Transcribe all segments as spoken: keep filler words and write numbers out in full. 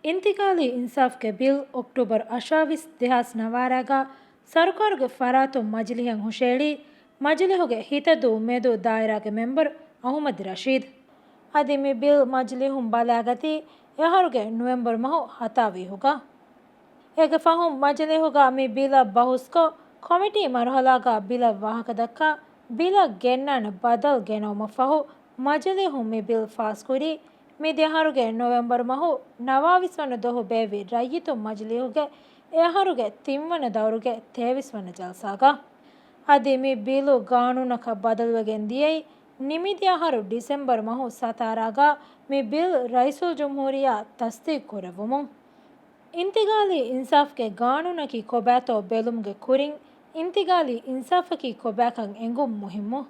އިންތިގާލީ އިންސާފްގެ ބިލް އޮކްޓޫބަރު އަށާވީސް ދެހާސް ނަވާރަގަ ސަރުކާރުގެ ފަރާތުން މަޖިލީހަށް ހުށައެޅީ، މަޖިލީހުގެ ހިތަދޫ މެދު ދާއިރާގެ މެމްބަރު އަހުމަދު ރަޝީދު. އަދި މި ބިލް މަޖިލީހުން ބަލާގަތީ އެއަހަރުގެ ނޮވެމްބަރު މަހު ހަތާވީހުގަ. އޭގެ ފަހުން މަޖިލީހުގަ މި ބިލަށް ބަހުސްކޮށް، ކޮމިޓީ މަރުހަލާގަ ބިލަށް ވާހަކަދައްކާ، ބިލަށް ގެންނާނެ ބަދަލު ގެނައުމަށްފަހު، މަޖިލީހުން މި ބިލް ފާސްކުރީ، މިދިޔަ އަހަރުގެ ނޮވެމްބަރު މަހު ނަވާވީސް ވަނަ ދުވަހު ބޭއްވި ރައްޔިތުން މަޖިލީހުގެ އެ އަހަރުގެ ތިންވަނަ ދައުރުގެ ތޭވީސް ވަނަ ޖަލްސާގަ. އަދި މި ބިލު ގާނޫނަކަށް ބަދަލުވެގެން ދިޔައީ، ނިމިދިޔަ އަހަރު ޑިސެމްބަރު މަހު ސަތާރަގަ މި ބިލް ރައީސުލްޖުމްހޫރިއްޔާ ތަސްދީޤު ކުރެއްވުމުން. އިންތިގާލީ އިންސާފްގެ ގާނޫނަކީ ކޮބާތޯ ބެލުމުގެ ކުރިން، އިންތިގާލީ އިންސާފަކީ ކޮބާކަން އެނގުން މުހިއްމު.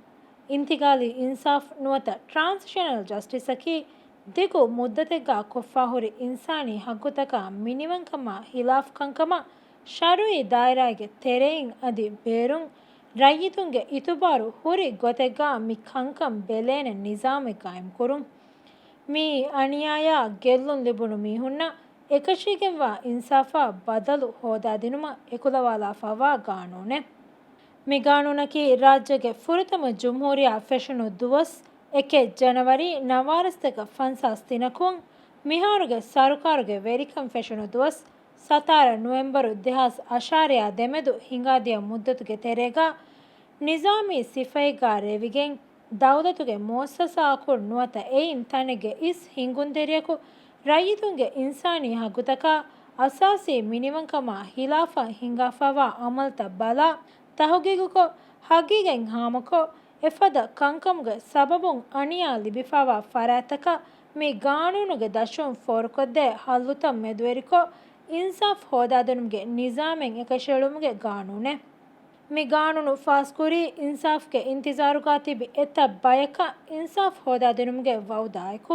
އިންތިގާލީ އިންސާފް ނުވަތަ ޓްރާންސިޝަނަލް ޖަސްޓިސަކީ، ދިގު މުއްދަތެއްގަ ކޮށްފާހުރި އިންސާނީ ހައްގުތަކާ މިނިވަންކަމާ ހިލާފް ކަންކަމަށް ޝަރުއީ ދާއިރާއިގެ ތެރެއިން އަދި ބޭރުން ރައްޔިތުންގެ އިތުބާރު ހުރި ގޮތެއްގަ މި ކަންކަން ބެލޭނެ ނިޒާމެއް ގާއިމްކުރުން. މިއީ އަނިޔާޔާ ގެއްލުން ލިބުނު މީހުންނަށް އެކަށީގެންވާ އިންސާފާ ބަދަލު ހޯދާދިނުމަށް އެކުލަވާލާފައިވާ ގާނޫނެއް. މި ގާނޫނަކީ ރާއްޖޭގެ ފުރަތަމަ ޖުމްހޫރިއްޔާ ފެށުނު ދުވަސް އެކެއް ޖަނަވަރީ ނަވާރަސްތަކަށް ފަންސާސް ދިނަކުން، މިހާރުގެ ސަރުކާރުގެ ވެރިކަން ފެށުނު ދުވަސް ސަތާރަ ނޮވެމްބަރު ދެހާސް އަށާރައާ ދެމެދު ހިނގާދިޔަ މުއްދަތުގެ ތެރޭގަ ނިޒާމީ ސިފައެއްގަ ރޭވިގެން، ދައުލަތުގެ މުއައްސަސާއަކުން ނުވަތަ އެއިން ތަނެއްގެ އިސް ހިންގުންތެރިޔަކު ރައްޔިތުންގެ އިންސާނީ ހައްގުތަކާ އަސާސީ މިނިވަންކަމާ ހިލާފަށް ހިނގާފައިވާ އަމަލުތައް ބަލާ، ތަހުގީގުކޮށް، ހަގީގަތް ހާމަކޮށް، އެފަދަ ކަންކަމުގެ ސަބަބުން އަނިޔާ ލިބިފައިވާ ފަރާތްތަކަށް މި ގާނޫނުގެ ދަށުން ފޯރުކޮށްދޭ ހައްލުތައް މެދުވެރިކޮށް، އިންސާފް ހޯދާދިނުމުގެ ނިޒާމެއް އެކަށީގެން އެޅުމުގެ ގާނޫނެއް. މި ގާނޫނު ފާސްކުރީ، އިންސާފްގެ އިންތިޒާރުގަ ތިބި އެތައް ބަޔަކަށް އިންސާފް ހޯދާދިނުމުގެ ވައުދާއެކު،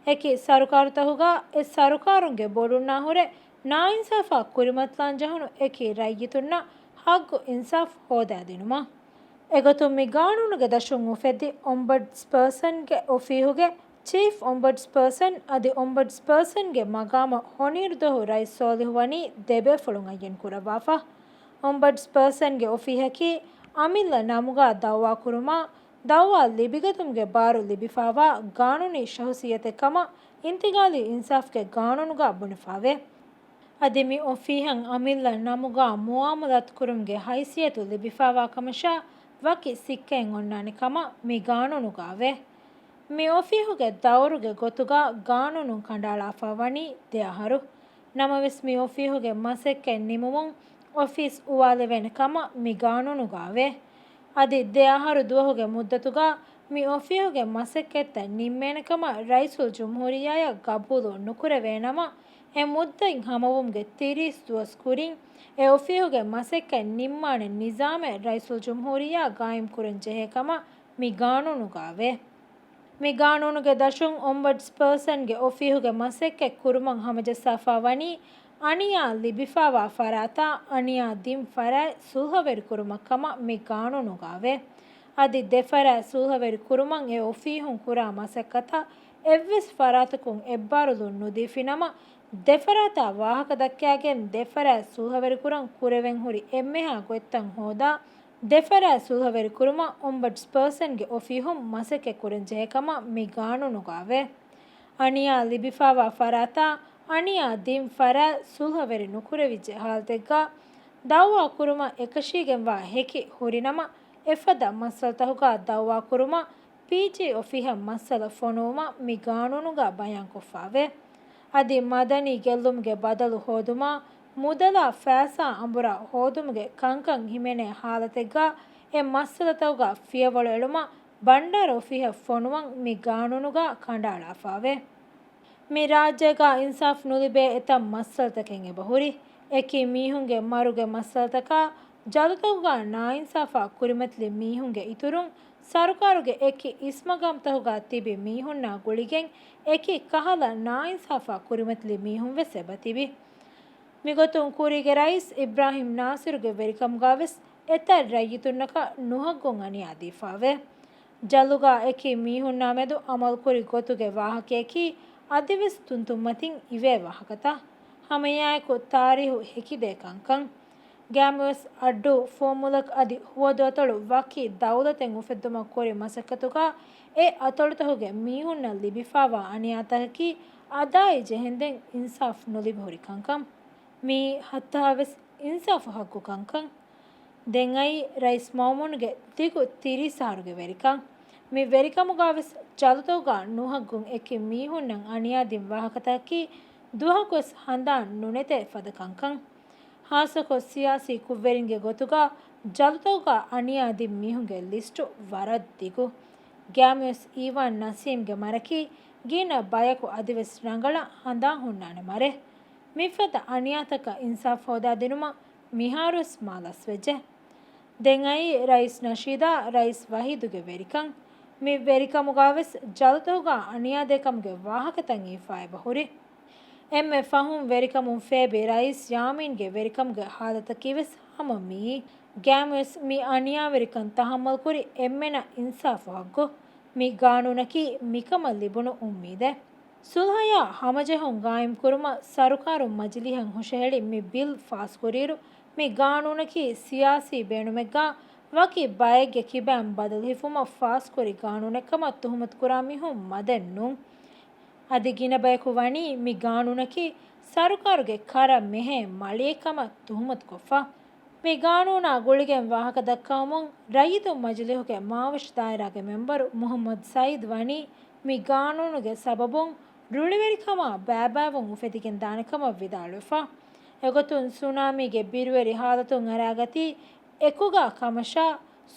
އެކި ސަރުކާރުތަކުގަ އެ ސަރުކާރުންގެ ބޮޑުންނާހުރެ ނާއިންސާފާ ކުރިމަތިލާން ޖެހުނު އެކި ރައްޔިތުންނަށް ހައްގު އިންސާފް ހޯދާދިނުމަށް. އެގޮތުން މި ގާނޫނުގެ ދަށުން އުފެއްދި އޮމްބަޑްސްޕާސަންގެ އޮފީހުގެ ޗީފް އޮމްބަޑްސްޕާސަން އަދި އޮމްބަޑްސްޕާސަންގެ މަގާމަށް ހޮނިއިރު ދުވަހު ރައީސް ސޯލިހު ވަނީ ދެބޭފުޅުން އައްޔަން ކުރައްވާފަ. އޮމްބަޑްސްޕާސަންގެ އޮފީހަކީ އަމިއްލަ ނަމުގަ ދައުވާކުރުމާ، ދައުވާ ލިބިގަތުމުގެ ބާރު ލިބިފައިވާ ގާނޫނީ ޝަހުސިއްޔަތެއް ކަމަށް އިންތިގާލީ އިންސާފްގެ ގާނޫނުގަ ބުނެފައިވޭ. އަދި މި އޮފީހަށް އަމިއްލަ ނަމުގަ މުއާމަލާތުކުރުމުގެ ހައިސިއްޔަތު ލިބިފައިވާ ކަމަށާ ވަކި ސިއްކައެއް އޮންނާނެ ކަމަށް މި ގާނޫނުގައވޭ. މި އޮފީހުގެ ދައުރުގެ ގޮތުގަ ގާނޫނުން ކަނޑައަޅާފައިވަނީ ދެ އަހަރު. ނަމަވެސް މި އޮފީހުގެ މަސައްކަތް ނިމުމުން އޮފީސް އުވާލެވޭނެ ކަމަށް މި ގާނޫނުގައވޭ. އަދި ދެ އަހަރު ދުވަހުގެ މުއްދަތުގަ މި އޮފީހުގެ މަސައްކަތްތައް ނިންމޭނެ ކަމަށް ރައީސުލްޖުމްހޫރިއްޔާއަށް ގަބޫލު ނުކުރެވޭނަމަ، އެ މުއްދަތް ހަމަވުމުގެ ތިރީސް ދުވަސް ކުރިން އެ އޮފީހުގެ މަސައްކަތް ނިންމާނެ ނިޒާމެއް ރައީސުލްޖުމްހޫރިއްޔާ ގާއިމްކުރަން ޖެހޭ ކަމަށް މި ގާނޫނުގައވޭ. މި ގާނޫނުގެ ދަށުން އޮމްބަޑްސްޕާސަންގެ އޮފީހުގެ މަސައްކަތް ކުރުމަށް ހަމަޖައްސާފައިވަނީ، އަނިޔާ ލިބިފައިވާ ފަރާތާ އަނިޔާ ދިން ފަރާތް ސުލްހަވެރިކުރުމަށް ކަމަށް މި ގާނޫނުގައވޭ. އަދި ދެ ފަރާތް ސުލްހަވެރި ކުރުމަށް އެ އޮފީހުން ކުރާ މަސައްކަތަށް އެއްވެސް ފަރާތަކުން އެއްބާރުލުން ނުދީފިނަމަ، ދެ ފަރާތާ ވާހަކަ ދައްކާގެން ދެ ފަރާތް ސުލްހަވެރިކުރަން ކުރެވެން ހުރި އެންމެހާ ގޮތްތައް ހޯދާ، ދެ ފަރާތް ސުލްހަވެރި ކުރުމަށް އޮމްބަޑްސްޕާސަންގެ އޮފީހުން މަސައްކަތް ކުރަން ޖެހޭ ކަމަށް މި ގާނޫނުގައވޭ. އަނިޔާ ލިބިފައިވާ ފަރާތާ އަނިޔާ ދިން ފަރާތް ސުލްހަވެރި ނުކުރެވިއްޖެ ހާލަތެއްގަ ދައުވާ ކުރުމަށް އެކަށީގެންވާ ހެކި ހުރިނަމަ، އެފަދަ މައްސަލަތަކުގަ ދައުވާ ކުރުމަށް ޕީޖީ އޮފީހަށް މައްސަލަ ފޮނުވުމަށް މި ގާނޫނުގަ ބަޔާންކޮށްފައިވޭ. އަދި މަދަނީ ގެއްލުމުގެ ބަދަލު ހޯދުމާ، މުދަލާ ފައިސާ އަނބުރާ ހޯދުމުގެ ކަންކަން ހިމެނޭ ހާލަތެއްގަ އެ މައްސަލަތަކުގަ ފިޔަވަޅު އެޅުމަށް ބަންޑާރަ އޮފީހަށް ފޮނުވަން މި ގާނޫނުގަ ކަނޑައަޅާފައިވޭ. މި ރާއްޖޭގަ އިންސާފް ނުލިބޭ އެތައް މައްސަލަތަކެއް އެބަހުރި. އެކި މީހުންގެ މަރުގެ މައްސަލަތަކާ، ޖަލުތަކުގަ ނާއިންސާފާ ކުރިމަތިލި މީހުންގެ އިތުރުން، ސަރުކާރުގެ އެކި އިސްމަގާމްތަކުގަ ތިބި މީހުންނާ ގުޅިގެން އެކި ކަހަލަ ނާއިންސާފާ ކުރިމަތިލި މީހުން ވެސް އެބަތިބި. މިގޮތުން ކުރީގެ ރައީސް އިބްރާހިމް ނާސިރުގެ ވެރިކަމުގަވެސް އެތައް ރައްޔިތުންނަކަށް ނުހައްގުން އަނިޔާ ދީފައިވޭ. ޖަލުގަ އެކި މީހުންނާ މެދު އަމަލުކުރި ގޮތުގެ ވާހަކަޔަކީ، އަދިވެސް ތުންތުންމަތިން އިވޭ ވާހަކަތައް. ހަމައެއާއެކު ތާރީހު ހެކިދޭ ކަންކަން. ގައިމުވެސް އައްޑޫ ފުވައްމުލަކު އަދި ހުވަދު އަތޮޅު ވަކި ދައުލަތެއް އުފެއްދުމަށް ކުރި މަސައްކަތުގަ އެ އަތޮޅުތަކުގެ މީހުންނަށް ލިބިފާވާ އަނިޔާތަކަކީ އަދާއި ޖެހެންދެން އިންސާފް ނުލިބި ހުރި ކަންކަން. މިއީ ހައްތަހާވެސް އިންސާފު ހައްގު ކަންކަން. ދެން އައީ ރައީސް މައުމޫންގެ ދިގު ތިރީސް އަހަރުގެ ވެރިކަން. މި ވެރިކަމުގަވެސް ޖަލުތަކުގަ ނުހައްގުން އެކި މީހުންނަށް އަނިޔާދިން ވާހަކަތަކަކީ ދުވަހަކުވެސް ހަނދާން ނުނެތޭ ފަދަ ކަންކަން. ހާއްސަކޮށް ސިޔާސީ ކުށްވެރިންގެ ގޮތުގަ ޖަލުތަކުގަ އަނިޔާދިން މީހުންގެ ލިސްޓު ވަރަށް ދިގު. ގައިމުވެސް އީވާން ނަސީމްގެ މަރަކީ ގިނަ ބަޔަކު އަދިވެސް ރަނގަޅަށް ހަނދާން ހުންނާނެ މަރެއް. މިފަދަ އަނިޔާތަކަށް އިންސާފް ހޯދާދިނުމަށް މިހާރުވެސް މާ ލަސްވެއްޖެ. ދެން އައީ ރައީސް ނަޝީދާ، ރައީސް ވަހީދުގެ ވެރިކަން. މި ވެރިކަމުގަވެސް ޖަލުތަކުގަ އަނިޔާދޭކަމުގެ ވާހަކަތައް އީފާ އެބަ ހުރި. އެންމެ ފަހުން ވެރިކަމުން ފޭބި ރައީސް ޔާމީންގެ ވެރިކަމުގެ ހާލަތަކީވެސް ހަމަ މިއީ. ގައިމުވެސް މި އަނިޔާވެރިކަން ތަހައްމަލްކުރި އެންމެނަށް އިންސާފު ހައްގު. މި ގާނޫނަކީ މިކަމަށް ލިބުނު އުއްމީދެއް. ސުލްހަޔާ ހަމަޖެހުން ގާއިމްކުރުމަށް ސަރުކާރުން މަޖިލީހަށް ހުށަހެޅި މި ބިލް ފާސްކުރިއިރު، މި ގާނޫނަކީ ސިޔާސީ ބޭނުމެއްގަ ވަކި ބައެއްގެ ކިބައިން ބަދަލުހިފުމަށް ފާސްކުރި ގާނޫނެއްކަމަށް ތުހުމަތުކުރާ މީހުން މަދެއް ނޫން. އަދި ގިނަ ބަޔަކު ވަނީ މި ގާނޫނަކީ ސަރުކާރުގެ ކަރަށް މެހޭ މަޅިއެއް ކަމަށް ތުހުމަތުކޮށްފަ. މި ގާނޫނާ ގުޅިގެން ވާހަކަ ދައްކަވަމުން ރައްޔިތު މަޖިލީހުގެ މާވަށު ދާއިރާގެ މެމްބަރު މުހައްމަދު ސައީދު ވަނީ މި ގާނޫނުގެ ސަބަބުން ރުޅިވެރިކަމާ ބައިބައިވުން އުފެދިގެން ދާނެ ކަމަށް ވިދާޅުވެފަ. އެގޮތުން ސުނާމީގެ ބިރުވެރި ހާލަތުން އަރާގަތީ އެކުގަ ކަމަށާ،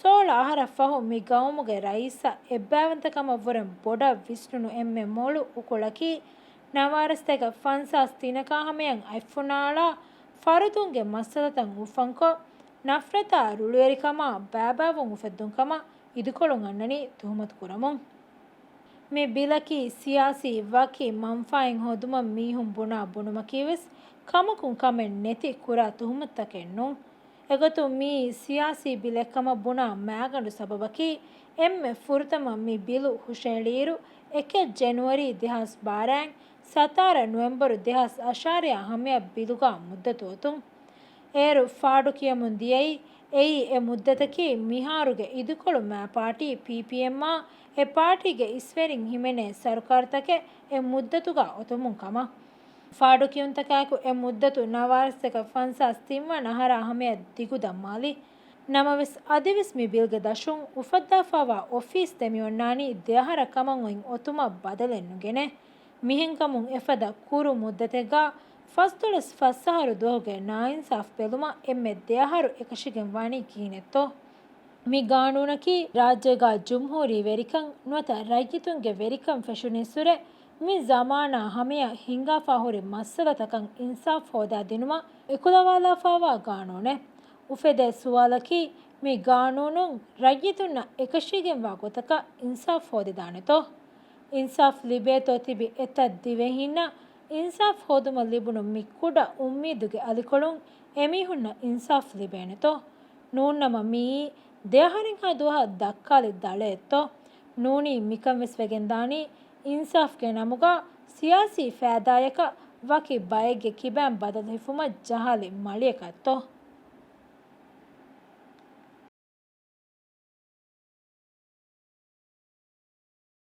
ސޯޅަ އަހަރަށް ފަހު މި ގައުމުގެ ރައީސަށް އެއްބައިވަންތަކަމަށްވުރެން ބޮޑަށް ވިސްނުނު އެންމެ މޮޅު އުކުޅަކީ، ނަވާރަސްތޭކަ ފަންސާސް ތިނަކާ ހަމަޔަށް އަތްފުނާޅާ ފަރުދުންގެ މައްސަލަތައް އުފަންކޮށް، ނަފްރަތާ ރުޅިވެރިކަމާ ބައިބައިވުން އުފެއްދުން ކަމަށް އިދިކޮޅުން އަންނަނީ ތުހުމަތު ކުރަމުން. މި ބިލަކީ ސިޔާސީ ވަކި މަންފާއެއް ހޯދުމަށް މީހުން ބުނާ ބުނުމަކީވެސް ކަމަކުން ކަމެއް ނެތި ކުރާ ތުހުމަތުތަކެއް ނޫން. އެގޮތުން މިއީ ސިޔާސީ ބިލެއްކަމަށް ބުނާ މައިގަނޑު ސަބަބަކީ، އެންމެ ފުރަތަމަ މި ބިލު ހުށަހެޅިއިރު، އެކެއް ޖެނުއަރީ ދެހާސް ބާރައިން ސަތާރަ ނޮވެމްބަރު ދެހާސް އަށާރައާ ހަމަޔަށް ބިލުގަ މުއްދަތު އޮތުން. އޭރު ފާޑު ކިޔަމުން ދިޔައީ، އެއީ އެ މުއްދަތަކީ މިހާރުގެ އިދިކޮޅު މާ ޕާޓީ ޕީޕީއެމްއާ އެ ޕާޓީގެ އިސްވެރިން ހިމެނޭ ސަރުކާރުތަކެއް އެ މުއްދަތުގަ އޮތުމުން ކަމަށް. ފާޑުކިޔުންތަކާއެކު އެ މުއްދަތު ނަވާރަސްތަކަށް ފަންސާސް ތިންވަނަ އަހަރާ ހަމަޔަށް ދިގު ދަންމާލި. ނަމަވެސް، އަދިވެސް މި ބިލްގެ ދަށުން އުފައްދާފާވާ އޮފީސް ދެމިއޮންނާނީ ދެއަހަރަށް ކަމަށް އޮތް އޮތުމަށް ބަދަލެއް ނުގެނެ. މިހެންކަމުން އެފަދަ ކުރު މުއްދަތެއްގަ ފަސްދޮޅަސް ފަސް އަހަރު ދުވަހުގެ ނާއިންސާފް ބެލުމަށް އެންމެ ދެއަހަރު އެކަށިގެން ވާނީ ކިހިނެއްތޯ؟ މި ގާނޫނަކީ ރާއްޖޭގަ ޖުމްހޫރީ ވެރިކަން ނުވަތަ ރައްޔިތުންގެ ވެރިކަން ފެށުނީއްސުރެ، މި ޒަމާނާ ހަމަޔަށް ހިނގާފާ ހުރި މައްސަލަތަކަށް އިންސާފް ހޯދާދިނުމަށް އެކުލަވާލާފާވާ ގާނޫނެއް. އުފެދޭ ސުވާލަކީ، މި ގާނޫނުން ރައްޔިތުންނަށް އެކަށީގެންވާ ގޮތަކަށް އިންސާފް ހޯދިދާނެތޯ؟ އިންސާފް ލިބޭތޯ ތިބި އެތައް ދިވެހީންނަށް އިންސާފް ހޯދުމަށް ލިބުނު މި ކުޑަ އުއްމީދުގެ އަލިކޮޅުން އެމީހުންނަށް އިންސާފް ލިބޭނެތޯ؟ ނޫންނަމަ މިއީ ދެއަހަރެއްހާ ދުވަހަށް ދައްކާލި ދަޅައެއްތޯ؟ ނޫނީ މިކަން ވެސް ވެގެންދާނީ އިންސާފްގެ ނަމުގަ ސިޔާސީ ފައިދާޔަކަށް ވަކި ބައެއްގެ ކިބައިން ބަދަލު ހިފުމަށް ޖަހާލި މަޅިޔަކަށްތޯ؟